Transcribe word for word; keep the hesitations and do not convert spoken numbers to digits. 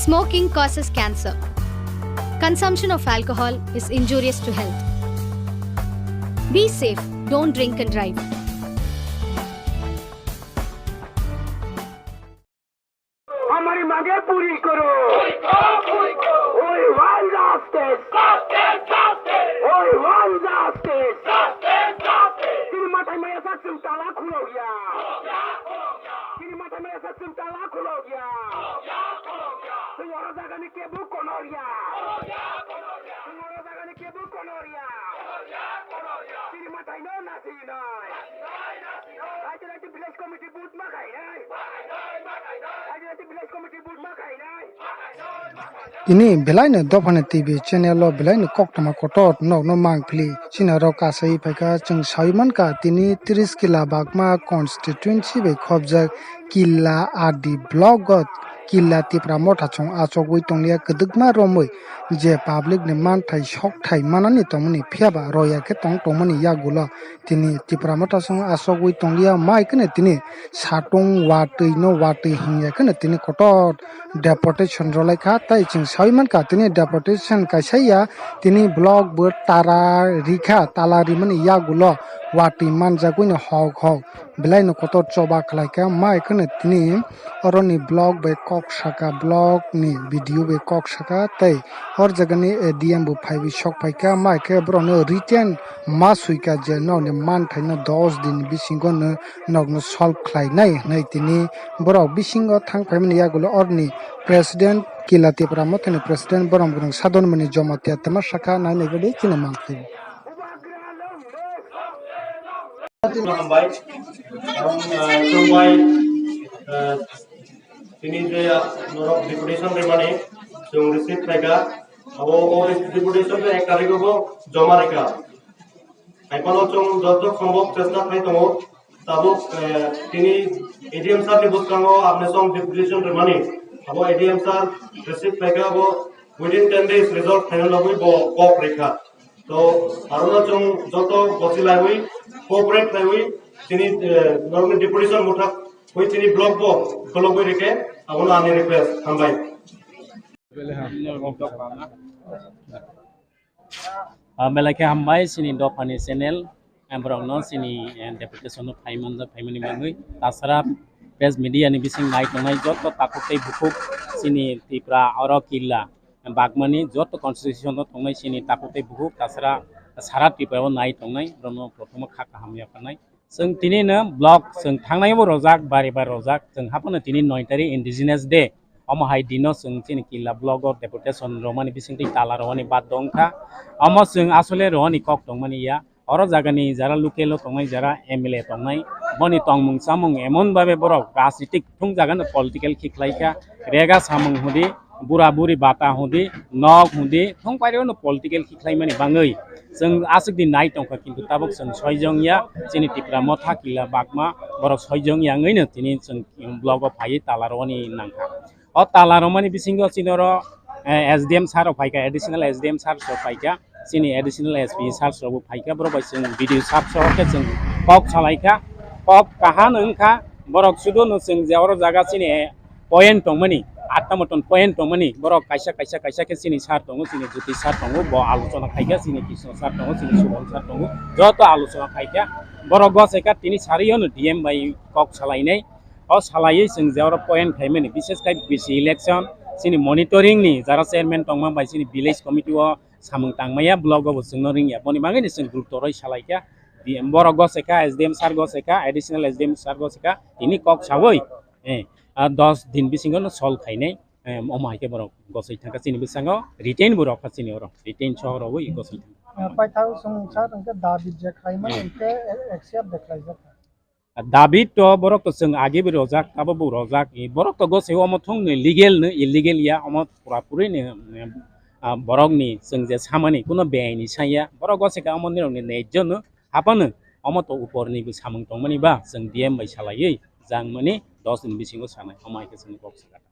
Smoking causes cancer. Consumption of alcohol is injurious to health. Be safe, don't drink and drive. हमारी मांगे पूरी करो। We want justice। We want justice। Chini mathai maya sa chwng tala khulo ya। Chini mathai maya sa chwng tala khulo ya। Chwng oro jaga ni kebo kono ya। Chwng oro jaga ni kebo kono ya। Chini mathai no nasi nai। Tini belai no dophani T V channel o belai no koktwma kotor nokno mangpili. Chini oro kasai phaikha, chwng sawi mankha tini tris kila bagma constituency bai khopjak kila R D block o kila Tipra Motha chwng achogwi tongya kwdwkma romwi je public ni manthai sokthai manani tongmani phiyaba roya khe tong tongmani yagulo. Tini Tipra Motha song asogwi tonglia, mai kheno tini satung watwi no watwi hingya kheno tini kotor deportation rwlaikha. Tai chwng sawi mankha tini deportation kaisa ya, tini block bo tara rikha, tala rimani yagulo watwi manjagwino hok hok belai no kotor choba khlaikha. Mai kheno tini oroni block bai kok saka, block ni B D O bai kok saka, tei or jagani A D M bo phaiwi sok phaikha. Mai khe borokno written ma swika je nokni manthaino dos din bisingo no nokno solve khlainai hwnwi tini borok bisingo thang phaimani yagulo orni president, Kila Tipra Mothani president Borom Gwnang Sadon Mani Jomatia twma sakha, nai nai gadi chini mangtwi. Hambai, ang, ah, chwngbai, ah, tini je norok deputation rimani chwng receive khlaikha, abo o deputation je ek tarikh o bo joma rikha. Haiphano chwng joto sombhob chesta khlai tongo, tabuk, eh, tini A D M sir ni bwskango apni chwng deputation rimani, abo A D M sir receive khlaikha, abo within ten days result final logwi bo kok rikha. To, arono chwng joto gosi laiwi, cooperate laiwi, tini, eh, norokni deputation muthak wi tini block bo kologwi rikhe, abono ani request, hambai. Ah, belai khe hambai, chini dophani channel, eh, borokno chini, eh, deputation no phaiman, phaimani bagwi. Tasara press media ni bising nai tongnai joto takhuk tei bukhuk chini Tripura oro killa. Bagmani joto constitution o tongnai chini takhuk tei bukhuk, tasara sara Tripura o nai tongnai, borokno prothom o kha kaham yapharnai. Chwng tini no block chwng thangnai bo rojak, bari bari rojak, chwng haphano tini noi tarik Indigenous Day, omo hai dino chwng chini killa block o deputation romani bisingtwi tala romani bad dongkha. Omo chwng asole romani kok tongmani ya. Oro jagani jara local o tongnai, jara M L A tongnai, boni tongmung chamung emon babe borok rajnitik thung jagano political khiklaikha, rega samung hudi, bura buri bata hudi, nok hudi, thung pairiono political khikhlaimani bangwi. Chwng aswk di nai tongkha, kintu tabuk chwng soijong ya, chini Tipra Motha killa bagma borok soijong ya wngwino tini chwng block o phaiwi tala romani nangkha. O tala romani bisingo chini oro, eh, S D M sir rok phaikha, additional S D M sir rok phaikha, chini additional S P sir rok bo phaikha, borok bai chwng video sir rok khe chwng kok salaikha, kok kaham wngkha, borok sudo no chwng je oro jaga chini, eh, point tongmani, atta moton point tongmani, borok kaisa, kaisa, kaisa khe chini sir tongo, chini Jyoti sir tongo, bo alochona khaikha, chini Krishna sir tongo, chini Subham sir tongo, joto alochona khaikha, borok goseka tini sari ono D M bai kok salainai. O salaiwi chwng je oro point khaimani, bishes khai bisi election, chini monitoring ni jara chairman tongma bai chini village committee o samung tangmaya, block o bo chwngno ringya, boni bagwi ni chwng gurukto rwi salaikha, borok goseka, S D M sir goseka, additional S D M sir goseka, tini kok sawi, eh, ah, dos din bisingo no solve khainai, eh, omo hai khe borok gosoi thangkha chini bwskango, retain bo rokha chini oro, retain soho rogwi gosoi thangkha. Paithak chwng sa tongkhe dabi je khlaimani, hmm, hwnkhe accept de khlaijak. Dabi to borok to chwng age bo rojak, abo bo rojak. I borok to gosai omo thung ni legal no illegal ya, omo pura puri ni, ah, borok ni chwng je samani kuno beaini sanya. Borok gosai ka omo nirok ni nejjo no hapano omo to upor ni bo samung tongmani ba chwng D M bai salaiwi jang mani dos din bisingo sanai omo hai khe chwng kok sakha.